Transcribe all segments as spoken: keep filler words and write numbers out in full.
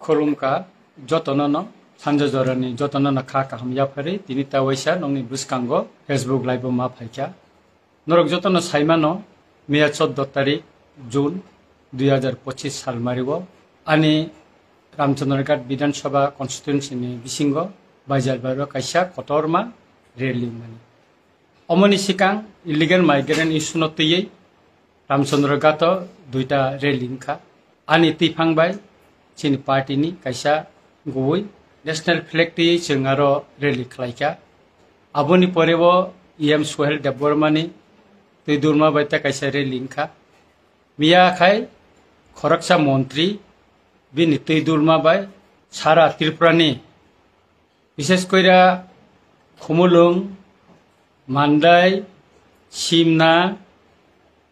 Khulumkha jotono no, sanja jorani jotono no kha kaham yapharwi tini ta waisa nokni bwskango Facebook live o ma phaikha. Norok jotono saimano, miya chordo tarik June dui hazar pochis sal mario ani Ramchandraghat Bidhan Sabha constituency ni bisingo Baijalbaro kaisa kotorma rally mani. Omoni sikang illegal migrant issue no twiwi Ramchandraghat o duita rally wngkha. Ani twiphang bai chini party ni kaisa gubui national flag twiwi chwng aro rally khlaikha. Aboni pore bo E M Suhel Debbarma ni twi durma bai ta kaisa rally wngkha. Miya khai khoroksa montri bini twi durma bai sara Tripura ni, bishes koira Khumulwng, Mandai, Simna,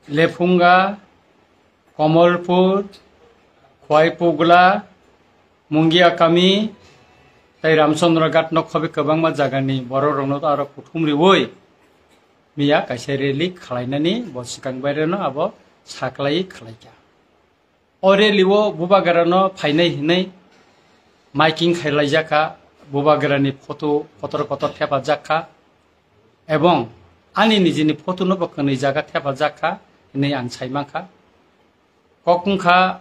Lephunga, Komolpur, Khwaipugla, Mungiakami, tei Ramchandraghat no khobi kwbangma jagani borok rokno aro kuthum riwi miya kaisa rally khwlainani bo swkang baireno abo saklai khwlaikha. O rally o Bubagra no phainai hinwi miking khailaijakha, Bubagra ni photo kotor kotor thepajakha, ebong ani nijini photo no bo kwnwi jaga thepajakha hinwi ang saimankha. Kok wngkha,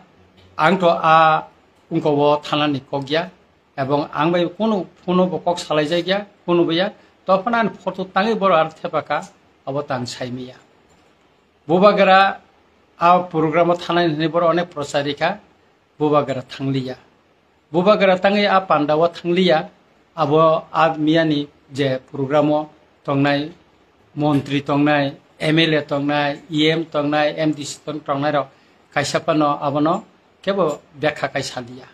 ang to a wngko o thanani kok ya, ebong ang bai kunu phone bo kok salaijakya, kunu bo ya, to phano ani photo tangwi borok aro thepakha, abo to ang saimaya. Bubagra a program o thanai hinwi borok onek prochar rikha, Bubagra thangliya. Bubagra tangwi a panda o thangliya, abo a miyani je program o tongnai montri tongnai, M L A tongnai, E M tongnai, M D C tong-, tongnai rok kaisa phano abono kebo bekha kai saliya.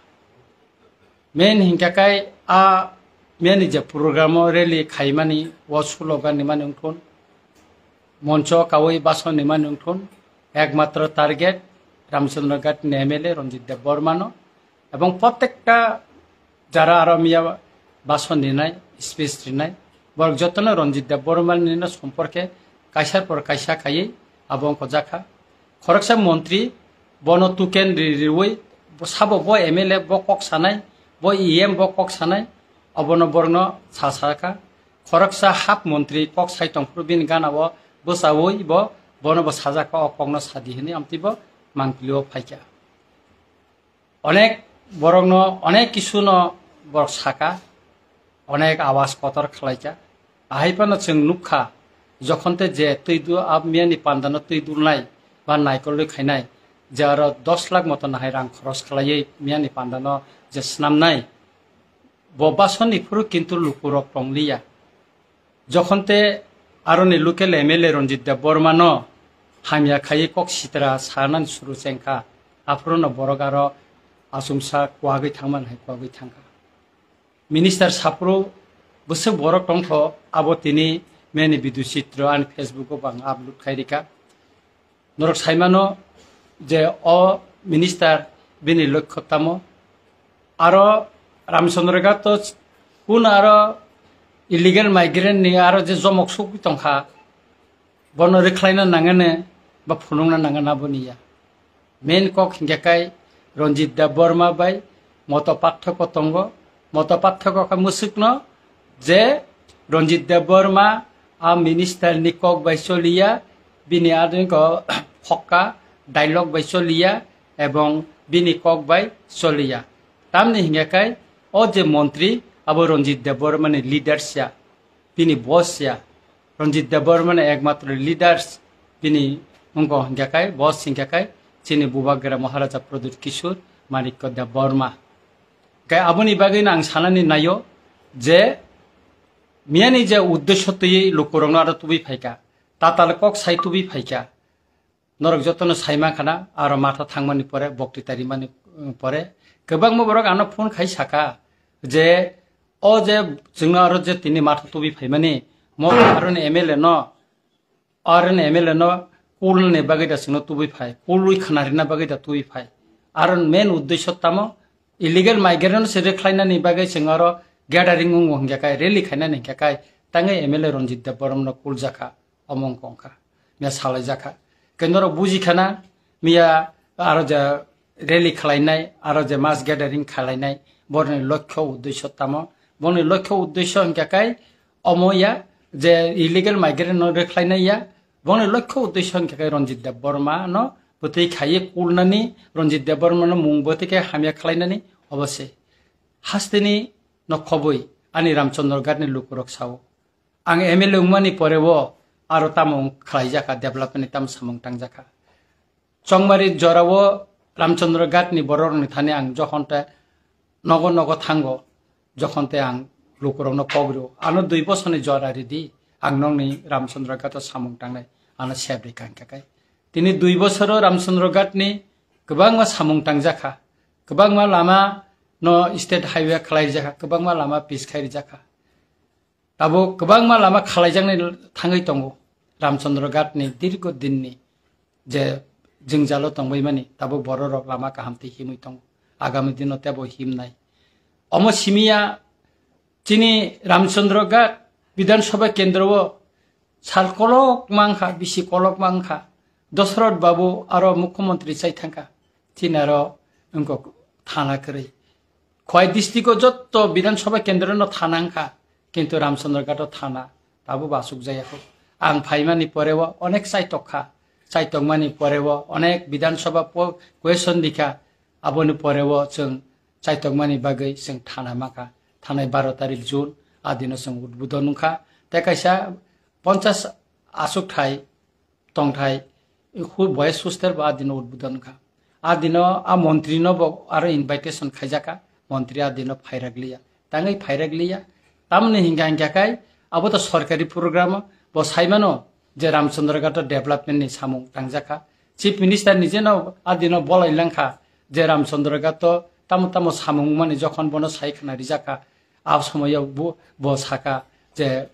Main hinkha kai a miyani je program o rally khaimani o slogan ni mani wngthun, moncho kawi bason ni mani wngthun, ekmatro target Ramchandraghat ni M L A Ranjit Debbarma no, ebong protekta jara aro miya bason rinai, speech rinai, borok jotono Ranjit Debbarma ni no somporke kaisar por kaisa khaiwi abo wngkha jakha. Khoroksa montri bono tuken ri-, riwi bo sabo bo M L A bo kok sanai, bo E M bo kok sanai, obono borokno sa sakha. Khoroksa hap montri kok sai tongphuru bini gana o bwchawi bo bono bo sajak o kokno sadi hinwi amtwi bo mangpili o phaikha. Onek borokno onek kisuno borok saka, onek awas kotor khlaikha. Ahai phano chwng nukha, jokhon te je twi du-, a miyani pandano twi dulnai ba naikolwi khainai, je aro dos lakh moto nahai rang khoros khlaiwi miyani pandano je snamnai, bo basoni phuru kintu lukurok tongliya. Jokhon te aroni local M L A Ranjit Debbarma no hamya khaiwi kok sitra sanani suru chengkha, aphuru no borok aro achomsa kwagwi thangmani hai kwagwi thangkha. Minister saphuru bwswk borok tongtho, abo tini meni video chitro ani Facebook o bo ang upload khai rikha. Norok saimano je o minister bini lokho tamo? Aro Ramchandra Ghat to kun aro illegal migrant ni aro je jomok sugwi tongkha, bono rwkhlaina nangani ba phunukna nangani aboni ya. Main kok hinkhe kai Ranjit Debbarma bai moto pathoko tongo. Moto pathoko khe mwswkno je Ranjit Debbarma a minister ni kok bai choliya, bini adinko phokka dialogue bai choliya ebong bini kok bai choliya. Tamni hinkhe kai o je montri abo Ranjit Debbarma ni leaders ya, bini boss ya. Ranjit Debbarma ni ekmatro leaders bini wngko hinkhe kai, boss hinkhe kai chini Bubagra Maharaja Pradyut Kishore Manikya Debbarma. Kai aboni bagwi no ang sanani naio je miyani je uddesho twiwi lukurokno aro tubui phaikha, tatal kok sai tubui phaikha, norok jotono saima khana, aro matha thangmani pore, bokti tarimani, um, pore, kwbangma borok ano phone khai saka je, o je chwngno aro je tini matha tubui phaimani, mo aroni M L A no, aroni M L A no kulni bagwi da chwngno tubui phai, kulwi khna rina bagwi da tubui phai. Aro main uddesho tamo, illegal migrant se rwkhlainani bagwi chwng aro gathering wngo hinkhe kai, rally khainani hinkhe kai, tangwi M L A Ranjit Debbarma no kuljakha. Omo wngkha, miya salaijakha. Khe norok bujikhana, miya aro ja rally khlainai, aro je mass gathering khlainai, borni lokho uddesho tamo? Borni lokho uddesho hingkha kai omo ya je illegal migrant no rwkhlainai ya, borni lokho uddesho hingkha kai Ranjit Debbarma no bwtwi khaiwi kulnani, Ranjit Debbarma no mung bwtwi khe hamya khlainani, obo se. Hasteni no khobwi ani Ramchandra Ghat ni lukurok sao. Ang M L A wngmani pore o aro tamo wng khlaijakha, development ni tamo samung tangjakha. Chongmari jorao Ramchandra Ghat ni borok rokni thani ang jokhon te nogo nogo thango, jokhon te ang lukurokno kok rwo, ano dui bosorni jora ridi, ang nokni Ramchandra Ghat o samung tangnai, ano sep rikha hingkha kai. Tini dui bosoro Ramchandra Ghat ni kwbangma samung tangjakha, kwbangma lama no state highway khlaijakha, kwbangma lama pis khai rijakha. Tabuk kwbangma lama khalaijaknai thangwi tongo. Ramchandra Ghat ni dirgo dinni je jwngjalo tongbaimani, tabuk bororok lama kaham twi himwi tongo. Agami dino tebo himnai. Omo simiya chini Ramchandra Ghat Bidhan Sabha kendro o sal kolok mangkha, bisi kolok mangkha. Dosrot Babu aro Mukhyamantri chai thangkha. Chini aro wngkha thana kwrwi. Khowai district o jotto Bidhan Sabha kendro no thana wngkha, kintu Ramchandra Ghat o thana tabuk bo asuk jaya kho. Ang phaimani pore o onek chaitok kha, chaitokmani pore o onek Bidhan Sabha po-, question rikha, aboni pore o chwng chaitokmani bagwi chwng thana mankha. Thanai baro tarik June, a dino chwng udbodon wngkha. Tei kaisa ponchas asuk thai tongthai, hu-, boys hostel bo a dino udbodon wngkha. A dino a montri no bo aro invitation khaijakha, montri a dino phairak liya. Tangwi phairak liya, tamoni hingkha hingkha khai abo to sorkari program o, bo saimano je Ramchandra Ghat o development ni samung tangjakha. Chief Minister ni jeno a dino bolai langkha je Ramchandra Ghat o tamo tamo samung mani jokhon bono sai khna rijakha, a somoyo bo, bo saka je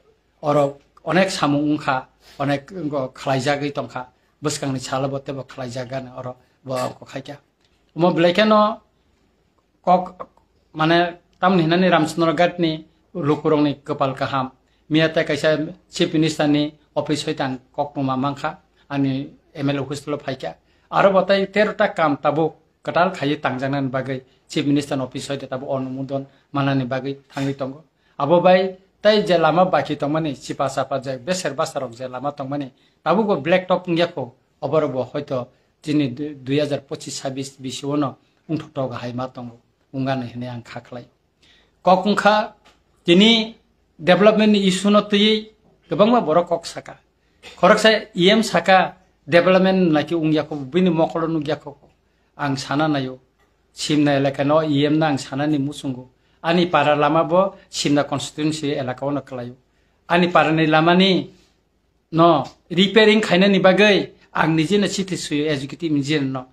oro onek samung wngkha, onek wngkha khlaijagwi tongkha, bwskangni salo bo teibo khlaijak gana oro bo kok khaikha. Omo belai kheno kok, mane, tamni hinani Ramchandra Ghat ni lukurokni kwpal kaham. Miya tei kaisa Chief Minister ni office hoi tang kok tongma mankha, ani M L A office lo phaikha. Aro bo tei tero ta kam tabuk kwtal khaiwi tangjaknani bagwi Chief Minister ni office hoi tabuk onumodon manani bagwi thangwi tongo. Abo bai tei je lama baki tongmani, chipa sapa je beser basarok je lama tongmani, tabukbo black top wngya kho, oborokbo hoito chini du-, dui hazar pochis sabis bisio no wngthoktok hai ma tongo, wngani hinwi ang kha khlai. Kok wngkha tini development ni issue no twiwi kwbangma borok kok saka. Khoroksa E M saka development naki wngya kho, bini mokolo nukya kho. Ang sana naio, Simna elaka no E M no ang sanani muchungo. Ani para lama bo Simna constituency elaka o no kwlaio. Ani para ni lama ni no repairing khainani bagwi ang nijino chithi suyo executive engineer no.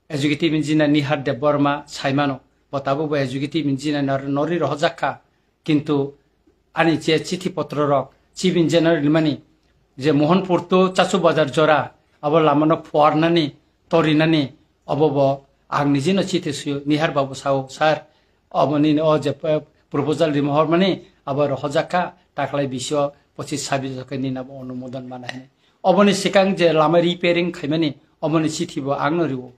Executive engineer Nihar Debbarma saimano, bo tabuk bo executive engineer nor-, nori rohorjak kha. Kintu ani je chithi potro rok chief engineer rimani je Mohanpur to Chachu Bazar jora abo lama no phuarnani, torinani, obo bo ang nijino chithi suyo, Nihar babu sao, "Sir, obo nini o je, eh, proposal rima hormani abo rohorjak kha, taklai bisio pochis sabis jokhe nini abo onumodon mana," hini. Oboni sikang je lama repairing khaimani, oboni chithi bo ang no rio.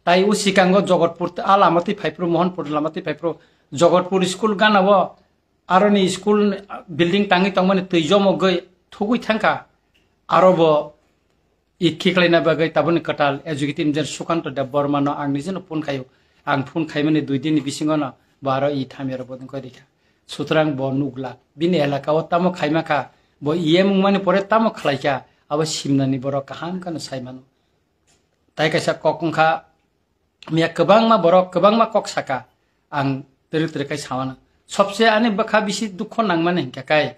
Tai o sikango Jogotpur, a lama twi phaiphru, Mohanpur lama twi phaiphru, Jogotpur school gana o aroni school building tangwi tongmani twi jomogwi thugwi thangkha. Aro bo i khiklaina bagwi taboni kwtal executive engineer Sukanto Debbarma no ang nijino phone khaio. Ang phone khaimani dui din ni bisingo no bo aro i thamya rok bo wngkha rikha. Sutrang bo nukla. Bini elaka o tamo khaima kha, bo E M wngmani pore tamo khlaikha, abo Simnani borok kaham kheno saimano. Tai kaisa kok wngkha, miya kwbangma borok, kwbangma kok saka, ang twrwk twrwk khai samano. Sobse ani bwkha bisi dukho nangmani hinkha kai,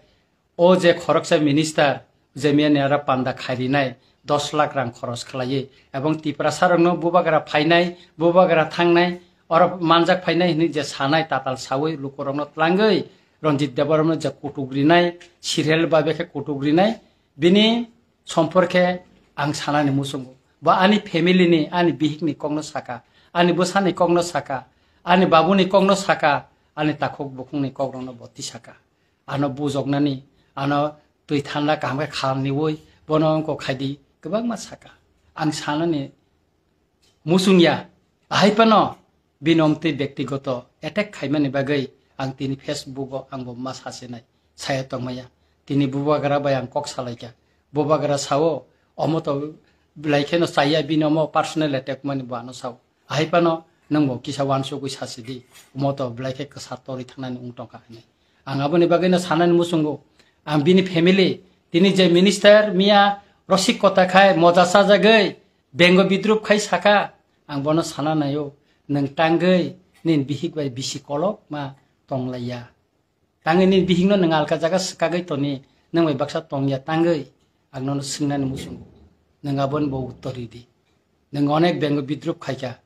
o je khoroksa minister, je miya ni ara panda khairinai, dos lakh rang khoros khlaiwi, ebong Tiprasa rokno bubagra phainai, bubagra thangnai, oro manjak phainai hinwi je sanai tatal sawi lukurokno tlangwi, Ranjit Debbarma no je kutuk rinai, serial bai bekhe kutuk rinai, bini somporkhe ang sanani muchungo. Bo ani family ni, ani bihik ni kokno saka, ani bwsani kokno saka, ani babuni kokno saka, ani takhuk bukhungni kokrokno bo tisaka. Ano bujoknani, ano twi thanda kaham khe khalniwi, bono wngkok khaidi, kwbangma saka. Ang sanani muchungya, Ahai phano bini omtwi bektigoto attack khaimani bagwi ang tini Facebook o ang bo ma sasinai saya tongmaya. Tini bubagra bai ang kok salaikha. Bubagra sao, omo to belai kheno chaya bini omo personal attack mani bo ano sao. Ahai phano nwng bo kisa wansugwi sasidi, omo to belai khe kwsa torwi thangnani wng tongkha hinwi. Ang aboni bagwino sanani muchungo, ang bini family, tini je minister miya rosik kota khai moja sajagwi bengo bidrup khai saka, ang bono sana naio, nwng tangwi nini bihik bai bisi kolok ma tonglaiya. Tangwi nini bihikno nwng alka jaga swkagwi toni, nwng bai baksa tongya tangwi ang nono swngnani muchungo. Nwng aboni bo uttor ridi. Nwng onek bengo bidrup khaikha.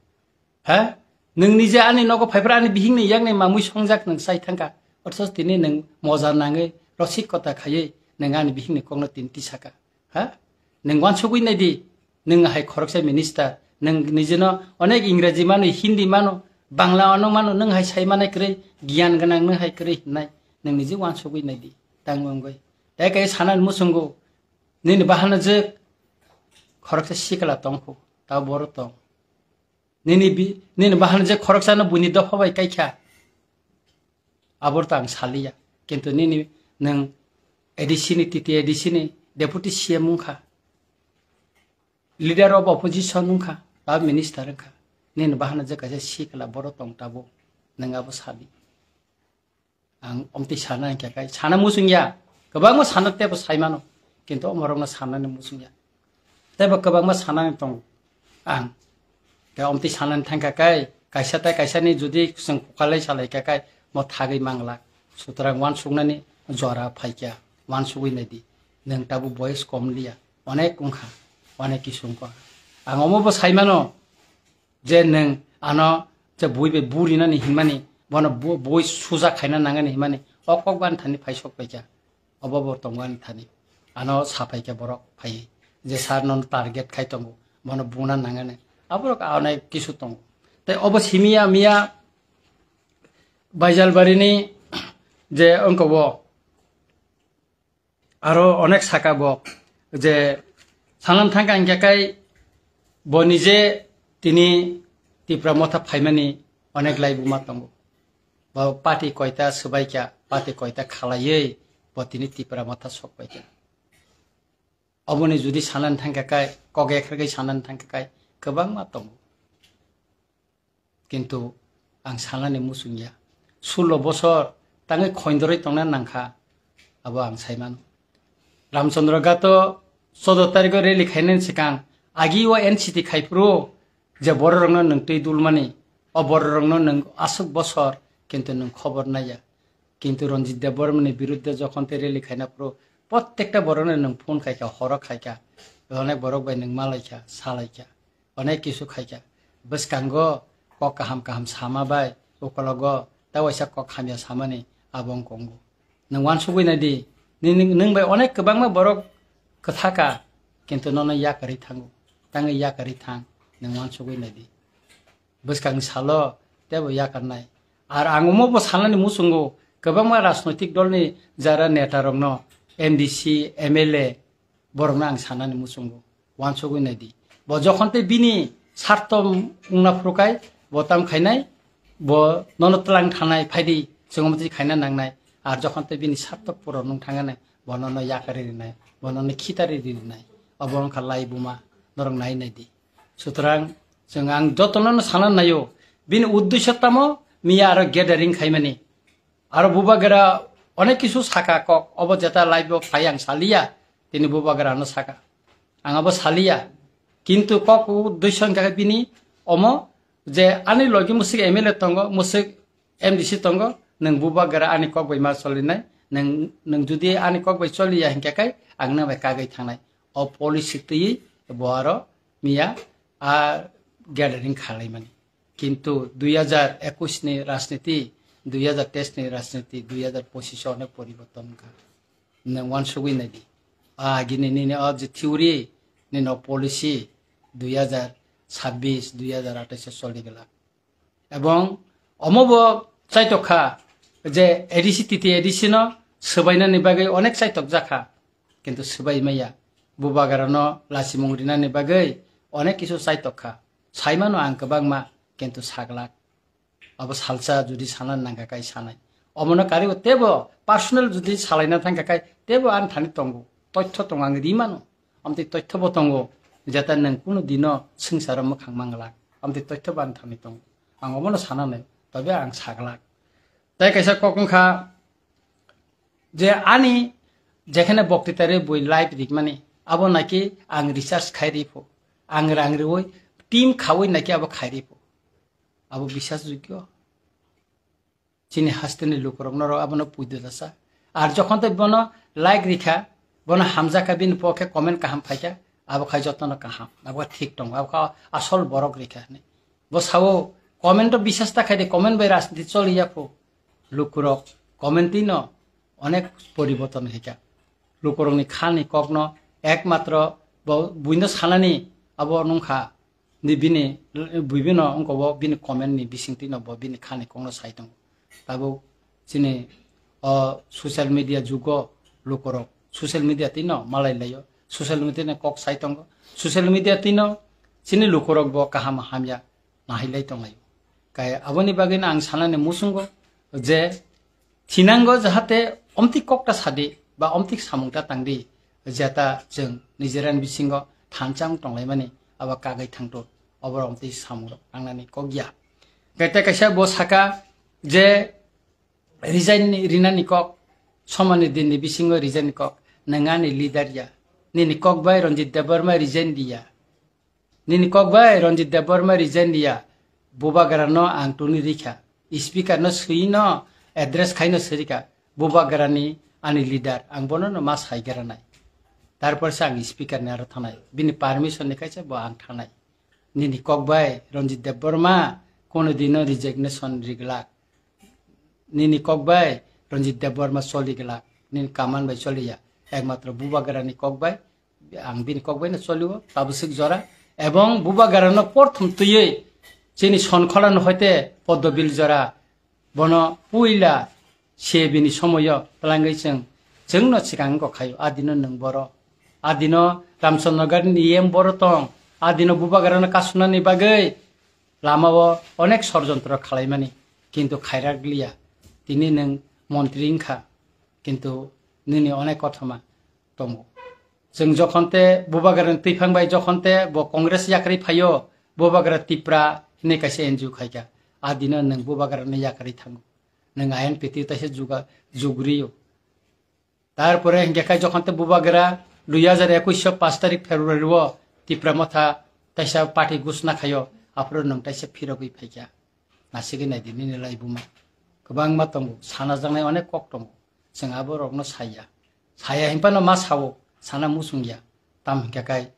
Ha? Nwng nije ani nogo phaiphra ani bihikni yakni mamwi songjak nwng sai thangkha. Othoch tini nwng moja nangwi rosik kota khaiwi nwng ani bihikni kokno tini tisaka. Ha? Nwng wansugwi naidi. Nwng hai khoroksa minister, nwng nijino onek Ingreji mano, Hindi mano, Bangla ano mano, nwng hai sai manai kwrwi, giyan gwnang nwng hai kwrwi hinnai, nwng niji wansugwi naidi, tangwi wngwi. Tei kai sanani muchungo, nini bahana jwk khoroksa sikla tongkhu, ta boro tong. Nini bi-, nini bahana jwk khoroksano buini dopha bai kaikha. Abor ta ang saliya. Kintu nini nwng A D C ni, T T A D C ni deputy C M wngkha. Leader of opposition wngkha, ba minister wngkha. Nini bahana je kaisa sikla boro tong tabuk, nwng abo sadi. Ang omtwi sana hingkha kai, sana muchungya. Kwbangma sana tebo saimano, kintu omorokno sanani muchungya. Tebo kwbangma sanani tongo ang. Tei omtwi sanani thangkha kai, kaisa tei kaisani jodi chwng kukalai salaikha kai, mo thagwi manglak. Sutrang wansuknani jora phaikha, wansugwi naidi. Nwng tabuk boyes kom liya, onek wngkha, onek kisu wngkha. Ang omobo saimano je nwng ano je bui bai burinani hinmani, bono bu-, bui suja khaina nangani hinmani, o kok ban thani phai sok paikha. Obo bo tongo ani thani. Ano sa phaikha borok phaiwi. Je sir nono target khai tongo. Bono buna nangani. Aborok onek kisu tongo. Tei obo simiya miya Baijalbarini je wngkha bo. Aro onek saka bo. Je sanan thangkha hingkha kai bo nije tini Tipra motha phaimani onek laibuma tongo. Bo party koita swbaikha, party koita khalaiwi bo tini Tipra motha sokbaikha. Oboni jodi sanani thangkha kai, kok ekhargwi sanani thangkha kai, kwbangma tongo. Kintu ang sanani muchungya. Sullo bosor tangwi khoindorwi tongna nangkha, abo ang saimano. Ramchandra Ghato choudo tarikho rally khainani swkang agi o N C T khaiphuru je bororokno nwng twi dulmani, o bororokno nwng aswk bosor, kintu nwng khobor naiya. Kintu Ranjit Debbarmani birudde jokhon tei rally khaina phuru, prottekta borokno nwng phone khaikha, horo khaikha, onek borok bai nwng malaikha, salaikha, onek kisu khaikha. Bwskango kok kaham kaham sama bai, ukologo ta waisa kok hamya samani abo wng kongo. Nwng wansugwi naidi, nini, nwng bai onek kwbangma borok kwthaka, kintu nono yakarwi thango, tangwi yakarwi thang, nwng wansugwi naidi. Bwskangni salo teibo yakarnai. Ar ang omo bo sanani muchungo, kwbangma rajnoitik dolni jara netarokno, M D C, M L A, borokno ang sanani muchungo, wansugwi naidi. Bo jokhon tei bini sarto wngna phuru kai, bo tam khainai, bo nono twlang thanai, phaidi, chwng omo twi khaina nangnai. Ar jokhon tei bini sarto puron wng thangnai, bo nono yakarwi rinai, bo nono khitari rinai. Obo wngkha laibuma, norok nai naidi. Sutrang, chwng ang jotono no sana naio, bini uddesho tamo miya aro gathering khaimani. Aro bubagra onek kisu saka kok, obo jeta live o phai ang saliya, tini bubagra no saka. Ang abo saliya. Kintu kok uddesho hingkha khe bini omo je ani logi musik M L A tongo, musik M D C tongo, nwng bubagra ani kok bai ma cholinai, nwng, nwng jodi ani kok bai choliya hingkha khe ang nang bai kagwi thangnai. O policy twiwi bo aro miya a gathering khalaimani. Kintu dui hajar ekush ni rajniti, dui hajar teis ni rajniti, dui hajar pochish o onek poriborton wngkha. Nwng wansugwi naidi. A agini nini o je theory, nini o policy dui hajar chabbish, dui hajar athais o choli glak. Ebong omo bo chaitok kha je A D C, T T A D C no swbainani bagwi onek chaitok jakha, kintu swbai maya. Bubagra no lachimung rinani bagwi onek kisu chaitok kha. Saimano ang kwbangma, kintu saglak. Abo salsa jodi sana nangkha kai sanai. Omono karibo tebo personal jodi salaina thangkha kai tebo ani thani tongo. Toitho tongo ang ri mano. Amtwi toitho bo tongo. Jeta nwng kuno dino swngcharo mwkhang manglak. Amtwi toitho bo ani thani tongo. Ang omono sana nai. Tobe ang saglak. Tai kaisa kok wngkha je ani jekhane bokti tare bui live rikmani abo naki ang research khai ripho. Ang rang riwi team khawi naki abo khai ripho. Abo bisas jogyo. Chini hasteni lukurok norok abono puido dasa. Ar jokhon tei bono like rikha, bono hamjakha bini pokhe comment kaham phaikha, abo khai jotono kaham, abo thik tongo, abo kha asol borok rikha hinwi. Bo sao comment o bisas ta khai de, comment bai rajniti choli ya pho. Lukurok comment twi no onek poriborton hika. Lukurokni khani kokno ekmatro bo buino sanani abo nungkha. Ni bini, bibino wngkha bo bini comment ni bisingtwi no bo bini khani kokno sai tongo. Tabuk chini o social media jugo lukurok social media twi no malai laio. Social media ni kok sai tongo. Social media twi no chini lukurok bo kaham hamya nahilai tonglaio. Kai aboni bagwi no ang sanani muchungo je thinango jahate omtwi kokta sadi ba omtwi samungta tangdi, jeta chwng Nijeraini bisingo thansa wng tonglaimani abo kagwi thangto, oborok omtwi samungrok nangnani kok ya. Kete kaisa bo saka je resign ni, rinani kok, somani dinni bisingo resign ni kok, nwng ani leader ya, nini kok bai Ranjit Debbarma resign diya. Nini kok bai Ranjit Debbarma resign diya, bubagra no ang tuni rikha, speaker no swi no address khai no sirika, bubagra ni ani leader, ang bono no ma sai gra nai. Tarpor se ang speaker ni aro thanai, bini permission ni kaisa bo ang thanai. Nini kok bai Ranjit Debbarma kono dino resignation riglak. Nini kok bai Ranjit Debbarma choli glak, nini kaman bai choli ya. Ekmatro bubagra ni kok bai, ang bini kok bai no choli o, tabuk swk jora. Ebong bubagra no porthom twiwi chini Sonkhola no hoite Poddobil jora, bono puila se bini somoyo twlangwi chwng, chwng no swkang wngkha khaio, adino nwng boro, adino Ramchandra Ghat ni E M boro tong, adino bubagra no kasunani bagwi lamao onek sorjontro khalaimani, kintu khairak liya. Tini nwng montri wngkha, kintu nini onek kothoma tongo. Chwng jokhon te bubagrani twiphang bai jokhon te bo Congress yakarwi phaio, bubagra Tipra hinwi kaisa N G O khaikha. A dino nwng bubagrani yakarwi thango. Nwng I N P T taisa juga-, jugriyo. Tarpore hingke khai jokhon te bubagra dui hajar ekwis o pash tarik February o Tipra Motha taisa party gusna khaio, aphuru nwng taisa phirogwi phaikha. Nasigwi naidi nini laibuma. Kwbangma tongo, sana jaknai onek kok tongo. Chwng aborokno saya. Saya hinphano ma sao, sana muchungya. Tam hinkhe khai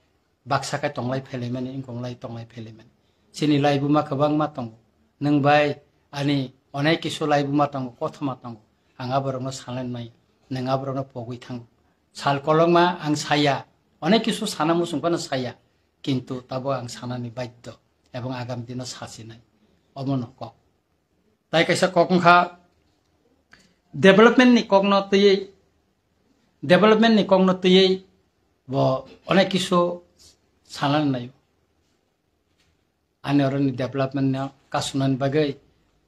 baksa khe tonglai phelaimani, wngkong lai tonglai phelaimani. Chini laibuma kwbangma tongo. Nwng bai ani onek kisu laibuma tongo, kothoma tongo. Ang aborokno sanai nai, nwng aborokno pogwi thango. Sal kolokma ang saya, onek kisu sana muchung phano saya, kintu tabo ang sanani baddo ebong agam dino sasinai. Omono kok. Tai kaisa kok wngkha development ni kokno twiwi, development ni kokno twiwi bo onek kisu sanani naio. Ani oroni development no kasunani bagwi,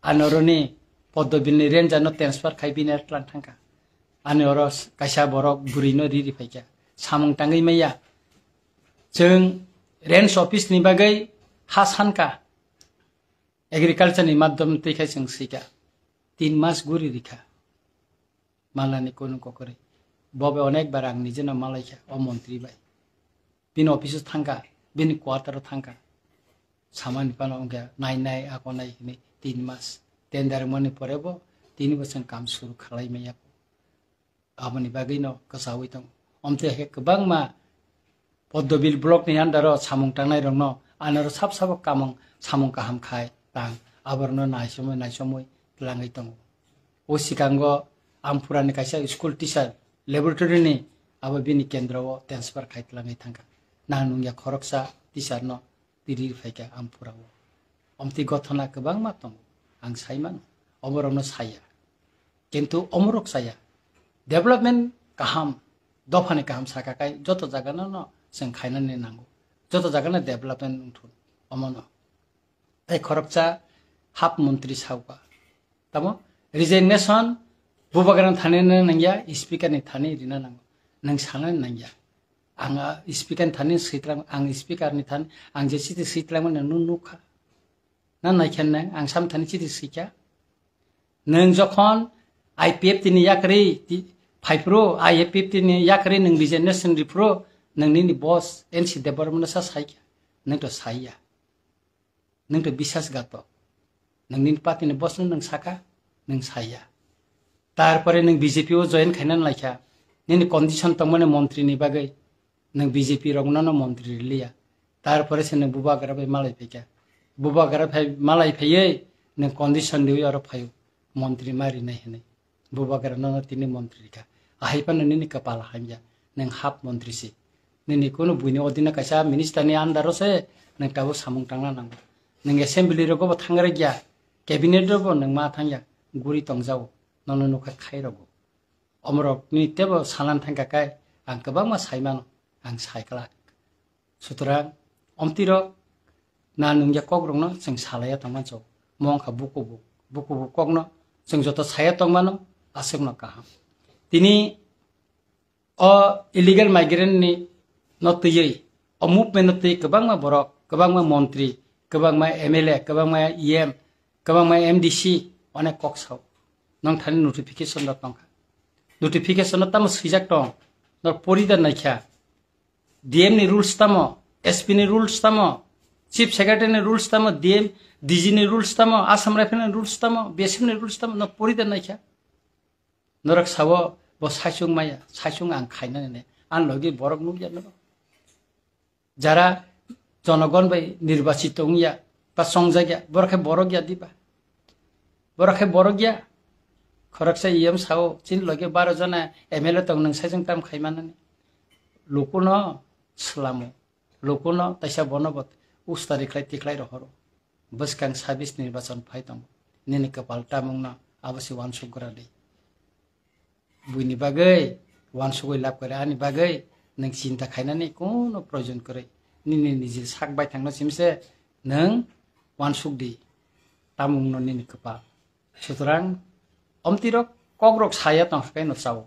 ani oroni Poddobil ni ranger no transfer khai bini tlang thangkha. Ani oro kaisa borok bwrwi no riri phaikha. Samung tangwi maya. Chwng range office ni bagwi ha sankha. Agriculture ni madhyam twi khai chwng swikha. Tin mas guri rikha. Malani kunu kokori. Bobe onek bar ang nijeno malaikha o montri bai. Bini office o thangkha, bini quarter o thangkha. Samani phano wngkha nai nai ako nai hinwi tin mas. Tender mani pore bo tini bosong kam suru khalai maya. Aboni bagwi no kwchawi tongo. Omte khe kwbangma Poddobil block ni under o samung tangnai rok no anoro sab sabo kamung samung kaham khai tang aborno naisomwi naisomwi twlangwi tongo. O sikango Amphura ni kaisa school teacher laboratory ni abo bini kendro o transfer khai twlangwi thangkha. Nang nungya khoroksa teacher no tiri phaikha Amphura o. Omtwi gothona kwbangma tongo, ang saimano, oborokno saya. Kintu omorok saya. Development kaham, dophani kaham saka kai joto jagano no chwng khainani nango. Joto jagano development wngthun, omono. Tei khoroksa hap montri sauka. Tamo resignation bubagrani thani rina nangya, speaker ni thani rina nango. Nwng sana nangya. Ang, ah, speaker ni thani sitlang, ang speaker ni thani, ang je chiti sitlang mani nwng nukha. Na naikha nang, ang sam thani chiti sikha. Nwng jokhon I P F T ni yakri ti-, phaipro, I P F T ni yakri nwng resignation ripro, nwng nini boss N C Debbarma no sa saikha. Nwng to saiya. Nwng to bisas gato. Nwng nini party ni boss no nwng saka, nwng saiya. Tarpore nwng B J P o join khaina laikha. Nini condition tongmani montri ni bagwi. Nwng B J P rokno no montri riliya. Tarpore se nwng bubagra bai malai phaikha. Bubagra phai malai phaiwi nwng condition riwi oro phaio. Montri ma rinai hinwi. Bubagra no no tini montri rikha. Ahai phano nini kapal hamya. Nwng hap montri si. Nini kunu buini odina kaisa minister ni under o se nwng tabuk samung tangna nango. Nwng assembly rogo bo thangre gya. Cabinet rogo nwng ma thangya. Guri tongjao. Nono nukha khai rogo. Omorok ni tebo sanan thangka kai ang kwbangma saimano, ang saiklak. Sutrang omtirok na nungya kokrokno chwng salaiya tongmancho. Mongkha bukubu, bukubu kokno chwng joto saya tongmano aswkno kaham. Tini o illegal migrant ni no twiwi, o movement no twi kwbangma borok, kwbangma montri, kwbangma M L A, kwbangma E M, kwbangma M D C onek kok sao. Nong thani notification rok tongkha. Notification no tamo swijak tong. Nor pori da naikha. D M ni rules tamo, S P ni rules tamo, Chief Secretary ni rules tamo, D M, D G ni rules tamo, Assam Rifle ni rules tamo, B S F ni rules tamo, no pori da naikha. Norok sao bo saichung maya, saichung ang khainani ne. Ang logi borok nukya no. Jara jonogon bai nirbachito wngya, ba chongjagya, borok khe borok ya diba? Borok khe borok ya. Khoroksa E M sao, chini loge baro jona M L A tong nwng saichung tam khaimanani. Lukuno slamo, lukuno taisa bono bo ustari khlai tikhlai rohoro. Bwskang sabis nirbachon phai tongo. Nini kwpal tamungno abo se uansuk gra di. Buini bagwi uansugwi lab kwrwi ani bagwi nwng chinta khainani kono proyojon kwrwi. Nini niji sak baithangno simse nwng uansuk di. Tamungno nini kwpal. Sutrang omtirok kokrok saya tongkha khe no chao.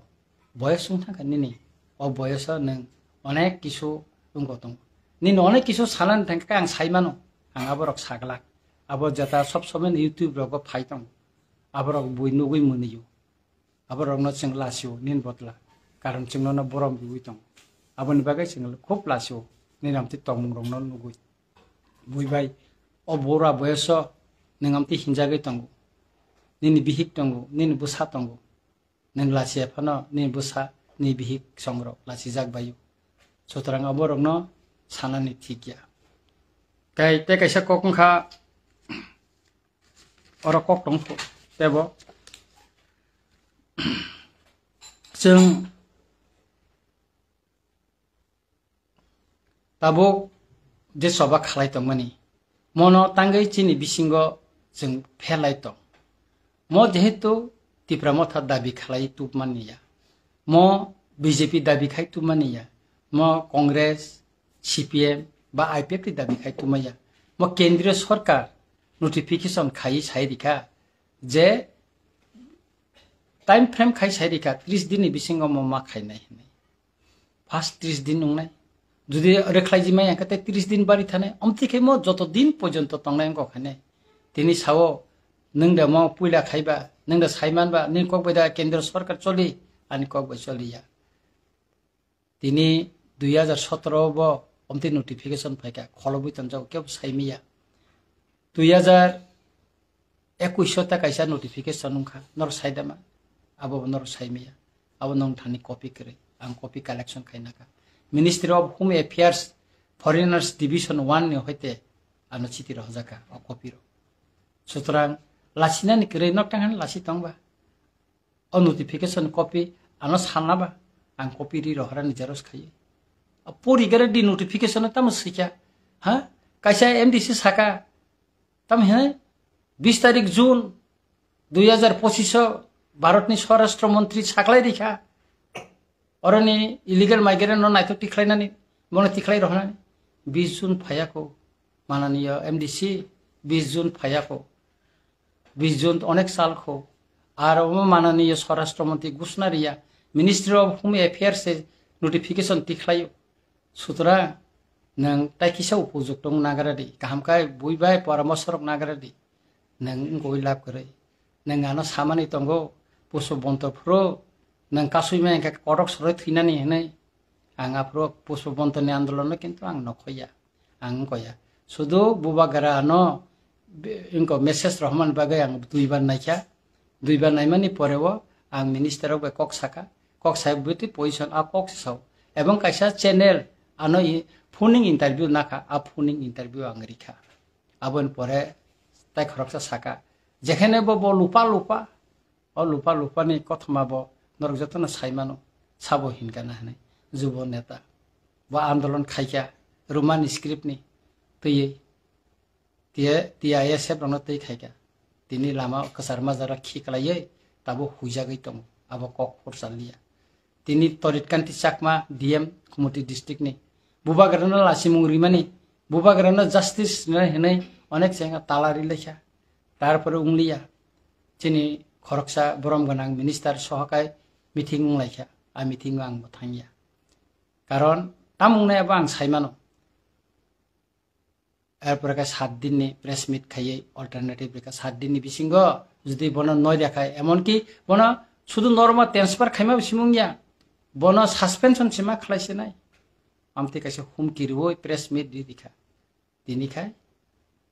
Boyos wng thangkha nini. O boyoso nwng onek kisu wngko tongo. Nini onek kisu sanani thangkha khe ang saimano. Ang aborok saglak. Abo jeta sob somoi YouTube rogo phai tongo. Aborok bui nugwi mwnio. Aborokno chwng lasio nini botla. Karon chwng nono borom riwi tongo. Aboni bagwi chwng khub lasio nini amtwi tongmungrokno nugwi. Bui bai, o bura boyoso nwng amtwi hinjagwi tongo. Nini bihik tongo, nini bwsa tongo. Nwng lachiya phano nini bwsa, nini bihik songrok lachijak baio. Sutrang aborokno sanani thik ya. Kai tei kaisa kok wngkha, oro kok tong tebo. Chwng tabuk je choba khalai tongmani, mono tangwi chini bisingo chwng phelai tong. Mo jehetu Tipra Motha dabi khalai tubmani ya, mo B J P dabi khai tubmani ya, mo Congress, C P M ba I P F T dabi khai tubmaya, mo Kendriya Sorkar notification khai sai rikha je time frame khai sai rikha tris din ni bisingo mo ma khainai hinwi. First tris din wngnai. Jodi rwkhlai jimai hwnkhe tei tris din bari thanai. Omtwi khe mo joto din porjonto tongnai wngkha khainai. Tini sao, nwng da mo puila khaiba, nwng da saimanba, nini kok bai da Kendra Sorkar choli, ani kok bai choliya. Tini dui hajar sotoro bo omtwi notification phaikha, kholobwi tonjago, kebo saimiya. Dui hajar ekush o ta kaisa notification wngkha, norok saidama, abo bo norok saimiya. Abo nong thani copy kwrwi, ang copy collection khainakha. Ministry of Home Affairs, Foreigners Division one ni hoite ano chiti rohorjakha o copy rok. Sutrang lasinani kwrwi nok tang hani lasi tongba. O notification copy ano sanaba, ang copy ri rohorani xerox khaiwi. O pori gare di notification o tamo swikha, ha? Kaisa M D C saka, tamo he? Bis tarik June dui hajar pochish o Bharatni Swarashtra Montri saklai rikha. Oroni illegal migrant no naithok tikhlainani, bono tikhlai rohornani. Bis June phaiya kho, mananiya M D C, bis June phaiya kho, bis June onek sal kho. Ar omo mananiyo Swarashtra Mantri Gushna riya, Ministry of Home Affairs se notification tikhlaio. Sutra nwng tai kisa upujukto wng nagra di, kaham khe bui bai poramorsho rok nagra di. Nwng wngwi lab kwrwi. Nwng ano samani tongo, Pushpabanta phuru nwng kasui ma hwnkhe kotok soroi thwinani hinwi. Ang aphuru Pushpabantani andolono kintu ang nokhoya, ang wngkoya. Sudu bubagra ano be-, wngko message rohormani bagwi ang duibar naikha. Duibar naimani poreo ang minister rok bai kok saka. Kok sai bwtwi position a kok se sao. Ebong kaisa channel ano i-, phoning interview nakha, a phoning interview ang rikha. Aboni pore tai khoroksa saka, jekhene bo, bo lupa lupa, o lupa lupani kothoma bo norok jotono sai mano, sabo hinkha na hinwi, jubo neta. Bo andolon khaikha, Roman script ni twiwi, T I S F rokno twi khaikha. Tini lama kwchar majara khiklaiwi tabuk huijagwi tongo, abo kok phursa liya. Tini Torit Kanti Chakma, D M, Khumoti district ni. Bubagrano lasimung rimani, bubagrano justice rina hinwi onek chengya tala rilaikha. Tarpore wngliya. Chini khoroksa borom gwnang minister sohokai meeting wnglaikha. A meeting o ang bo thangya. Karon tam wngnai abo ang saimano. Erpore khe sat din ni press meet khaiwi alternative rikha. Sat din ni bisingo jodi bono noi rikha, emonki bono sudu normal transfer khaima bisimung ya, bono suspension sima khlai sinai. Amtwi kaisa humki rwui press meet ri rikha. Tini khai,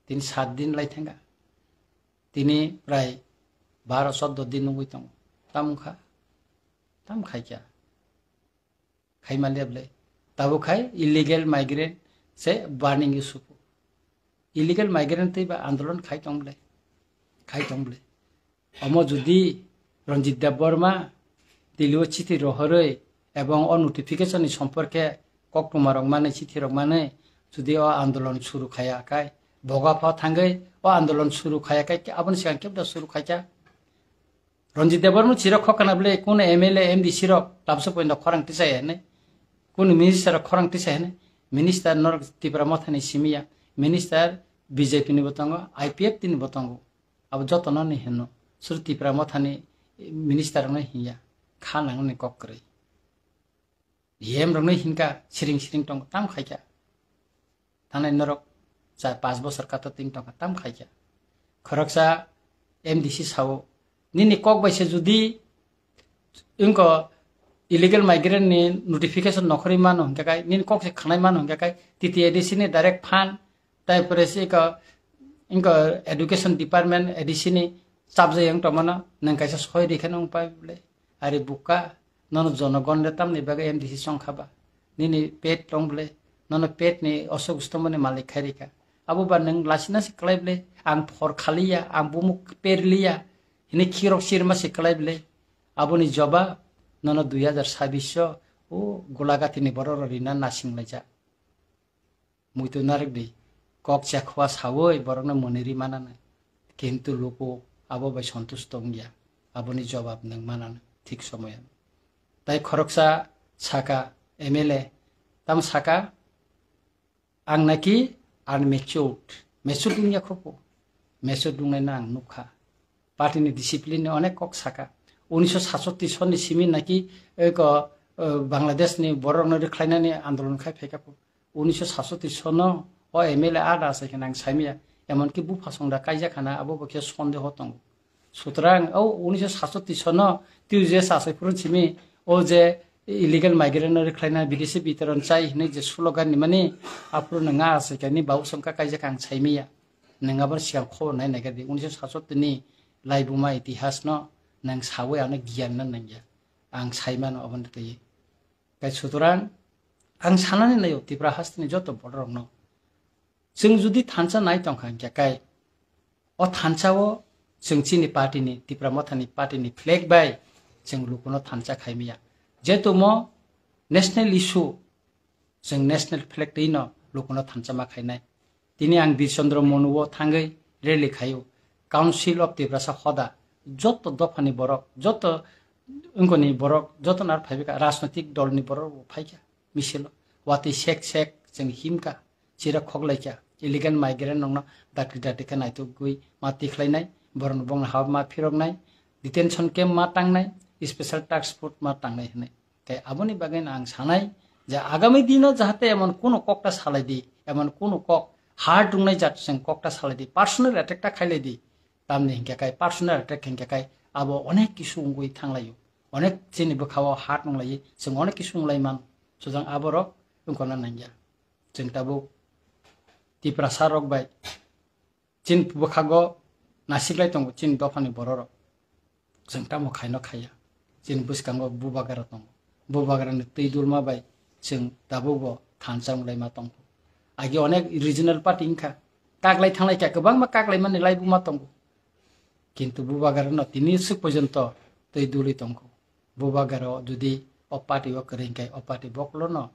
tini sat din lai thangkha. Tini prai baro choddo din nungwi tongo. Tam wngkha, tam khaikha. Khaima leble. Tabuk khai illegal migrant se burning issue. Illegal migrant tei ba andolon khai tong ble. Khai tong ble. Omo jodi Ranjit Debbarma Delhi o chithi rohoroi ebong o notification ni somporke koktwma rok manwi chithi rok manwi jodi o andolon suru khaya khai boga pha thangwi o andolon suru khaya khai aboni sigang kebda suru khaikha. Ranjit Debbarma chirok khokana bwle, kunu M L A, M D C rok tabsa poinda khorang tisai hene, kunu minister rok khorang tisai hene, minister norok Tipra Mothani simiya, minister B J P ni bo tongo, I P F T ni bo tongo. Abo jotono ni hino, sur Tipra Mothani minister rokno hinya, kha nangni kok kwrwi. E M rokno hinka siring siring tongo, tam khaikha. Thanai norok cha pas bosor kato ting tongkha, tam khaikha. Khoroksa M D C sao, nini kok bai se jodi wngko illegal migrant ni notification nokhorwi mano hingka kai, nini kok se khanai mano hingka kai, T T A D C ni direct fund, tai pore se iko, wngko education department A D C ni chapjai wng tongmano, nwng kaisa soi rikhe nwng pai bole. Ari buka, nono jonogon le tamni bagwi M D C chongkha ba? Nini pet tong bole, nono pet ni osok stomoni malik khai rikha. Abo ba nwng lasina se kwlai bole, ang phor khaliya, ang bumuk perliya, hini khirok sirma se kwlai bole. Aboni jobab, nono dui hazar sabbish o, o gulagati ni borok rok rina nasing laijak. Muitu narwk di, kok chekhwa sawi borokno mwnwi ri mananai. Kintu luku abo bai sontusto wngya, aboni jobab nwng mananai thik somoyo. Tai khoroksa saka M L A, tamo saka, ang naki unmatured, matured wngya khopo, matured wngnaino ang nukha. Party ni discipline ni onek kok saka. Unisho satsotti sonni simi naki eko, eh, Bangladesh ni borok no rikhlainani andolon khai phaikha po. Unisho satsotti sono o M L A ada asai khe nang saimaya. Emonki bupha songda kaijak khana abo bo khe sondeho tongo. Sutrang o unisho satsotti sono twi je sasai phuru simi o je illegal migrant no rikhlaina bidesi bitoron chai hinwi je slogan ni mani aphuru nang asai khe ni bau songkha kaijak ang saimaya. Nwng abo sigang khobor nai naiga di, unisho satsotti ni laibuma itihas no nwng sawi ano giyan na nangya. Ang sai mano obo ni twi. Kai sutorang ang sanani naio Tipra hasteni joto borok rokno. Chwng jodi thansa nai tongkha hingkhe kai o thansa o chwng chini party ni, Tipra Motha ni party ni flag bai chwng lukuno thansa khaimaya. Jetumo national issue chwng national flag twi no lukuno thansa ma khainai. Tini ang Bir Chandra Monu o thangwi rally khaio. Council of Tiprasa hoda joto dophani borok, joto wngkoni borok, joto nar phaibikha, rajnotik dol ni borok bo phaikha misilo. Watwi sek sek chwng himkha, chira khoklaikha. Illegal migrant rokno dakti dakti khe naitugwi ma tikhlainai, borokno bongni ha ma phiroknai, detention camp ma tangnai, special task force ma tangnai hwnwi. Tei aboni bagwi no ang sanai je agami dino jahate emon kuno kokta salai di, emon kuno kok hard wngnai jat chwng kokta salai di, personal attack ta khailai di. Tamni hinkhe kai personal attack hinkhe kai abo onek kisu wngwi thanglaio, onek chini bwkhao hard wnglai, chwng onek kisu wnglai man, suchwng aborok wngkona nangya. Chwng tabuk Tiprasa rok bai chini bwkhago nasiklai tongo chini dophani bororok. Chwng tamo khaino khaiya. Chini bwskango bubagra tongo. Bubagrani twi dulma bai chwng tabukbo thansa wnglaima tongkho. Agi onek regional party wngkha. Kaklai thanglai kha, kwbangma kaklaimani laibuma tongo. Kintu bubagrano tini swk porjonto twi dulwi tongkho. Bubagra jodi o party o kwrwi hwnkhe o party boklono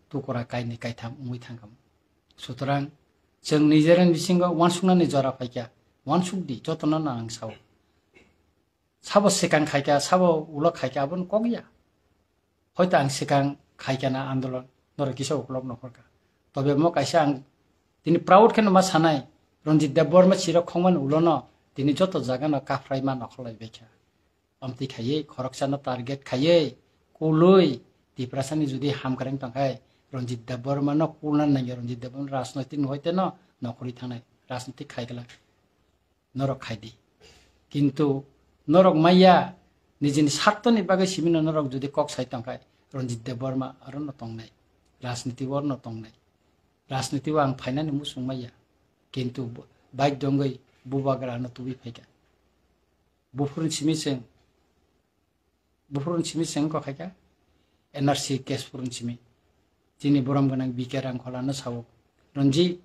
tukura kainwi kaitham wngwi thangkha. Sutrang chwng nijera bisingo uansuknani jora phaikha, uansuk di, jotono no ang sao. Sabo swkang khaikha, sabo ulo khaikha, aboni kok ya. Hoito ang swkang khaikha na andolon, norok kisa uklok nokhorkha. Tobe mo kaisa ang tini proud kheno ma sanai, Ranjit Debbarma chirok khongmani ulono tini joto jagano kaphrai ma nokholai baikha. Amtwi khaiwi, khoroksano target khaiwi, kulwi, Tiprasani jodi hamkreng tongkhai, Ranjit Debbarmano kulna nangya, Ranjit Debbarma rajnoitik no hoite no nokhorwi thangnai, rajnoitik khaigwlak. Norok khaidi. Kintu norok maya nijini sartoni bagwi simino norok jodi kok sai tongkhai, Ranjit Debbarma arono tongnai, rajniti o arono tongnai. Rajniti o ang phainani muchung maya. Kintu bo-, bike dongwi bubagra ano tubui phaikha. Buphurun simi chwng, buphurun simi chwng kok khaikha, N R C case phurun simi. Chini borom gwnang B K Rangkholano sao, "Ranjit,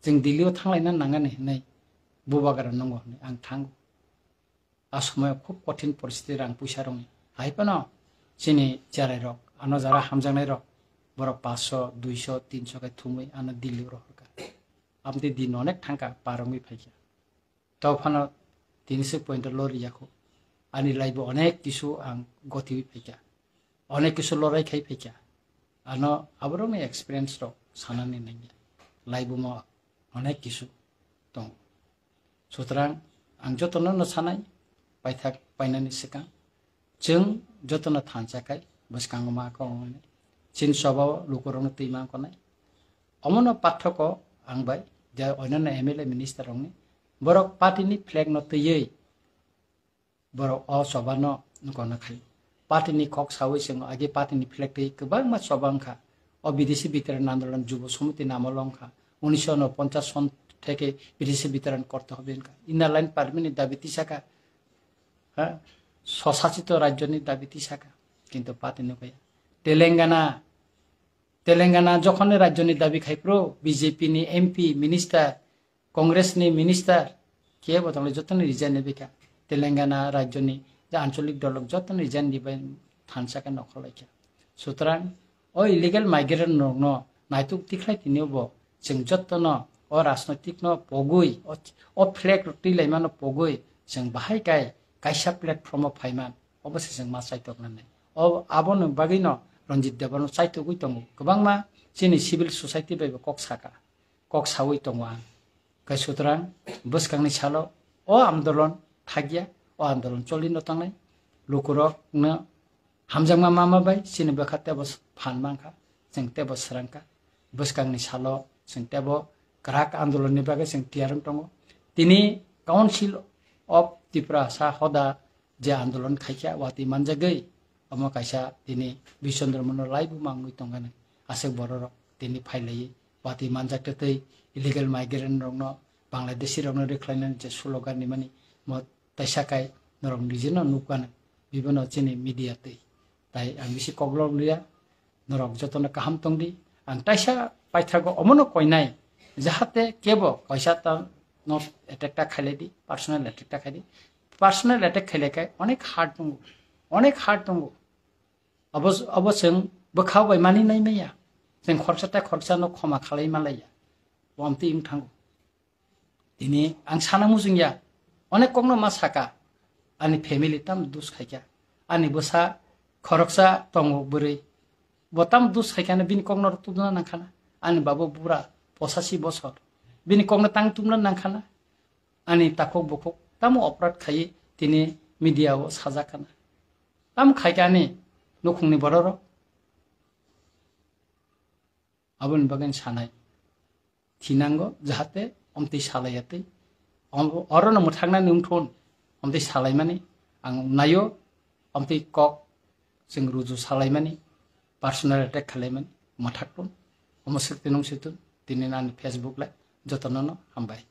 chwng Delhi o thanglaina nangani," hinwi bubagra nongo hinwi ang thango. A somoyo khub kothin poristiti rang puisa rokni. Hai phano chini cherai rok, ano jara hamjaknai rok, borok paanch sho, dui sho, tin sho khe thumwi ano Delhi o rohorkha. Amtwi din onek thangkha, par wngwi phaikha. Tei phano tini se point o lori yakho. Ani life o onek kisu ang gotiwi phaikha. Onek kisu lorai khai phaikha. Ano aborokni experience rok sanani nangya. Life o mo onek kisu tongo. Sutrang ang jotono no sanai, paithak painani swkang. Chwng jotono thansa khai bwskango ma kok wngnai. Chini choba o lukurokno twi ma wngnai. Omono pathoko ang bai, je onyanno M L A minister rokni, borok party ni flag no twiwi borok o choba no gona khai. Party ni kok sawi chwng agi party ni flag twi kwbangma choba wngkha. O bidesi bitaran andolon Jubo Samiti namo wngkha. Unisho unoponchas son theke bidesi bitaran korte hobe wngkha. Inner line permit ni dabi tisakha. Ha? Swsachito rajyo ni dabi tisakha. Kintu party ni kaya. Telangana, Telangana jokhon ni rajyo ni dabi khai phuru B J P ni M P, minister, Congress ni minister, kebo tongle jotoni resign ni bikha. Telangana rajyo ni je ancholik dolok jotoni resign ni bai thansa khe nokhorlai kha. Sutrang o illegal migrant rokno naituk tikhlai tini bo chwng jotono o rajnoitik no pogwi, o, o flag rok twi laimano pogwi chwng bahai kai kaisa platform o phaiman, obo se chwng ma chaitok nani. O, aboni bagwi no Ranjit Debbarma chaitogwi tongo. Kwbangma chini civil society bai bo kok saka, kok sawi tongo ang. Kai sutrang bwskangni salo o andolon thakya, o andolon choli no tangnai. Lukurok no hamjakma mama bai chini bwkha tebo phan mankha, chwng tebo srangkha. Bwskangni salo chwng tebo kwrak andolon ni bagwi chwng tiyar wng tongo. Tini Council of Tiprasa hoda je andolon khaikha, watwi manjagwi omo kaisa tini Bishondro Mono laibu mangwi tongkha nai. Aswk bororok tini phailaiwi watwi manjak tei illegal migrant rokno, Bangladeshi rokno rwkhlainani je slogan rimani, mo taisa kai norok nijeno nukha nai, bibono chini media twi. Tai ang bisi koklok liya, norok jotono kaham tongdi. Ang taisa paithago omono koinai, jahate kebo kaisa ta no attack ta khailai di, personal attack ta khaidi. Personal attack khailai khai onek hard tongo, onek hard tongo. Abo, abo chwng bwkha bai mani nai maya. Chwng khoroksa ta khoroksa no khoma khalai malaiya. Wamtwi wng thango. Tini ang sana muchung ya, onek kokno ma saka, ani family tam dus khaikha, ani bwsa khoroksa tongo bwrwi, bo tam dus khaikha na bini kokno tubuna nangkhana, ani babo bura pochashi bosor, Bini kokno tang tumna nangkhana. Ani takhuk bukhuk tamo oprad khaiwi tini media o sajakkana. Tamo khaikha ani nukhungni bororok. Aboni bagwi sanai thinango, jahate omtwi salaiya twi. Om-, orono mwthaknani wngthun, omtwi salaimani ang naio, omtwi kok chwng ruju salaimani, personal attack khalaimani mwthakthun. Omo swk twi nung switun, tini ani Facebook lai, jotono no hambai.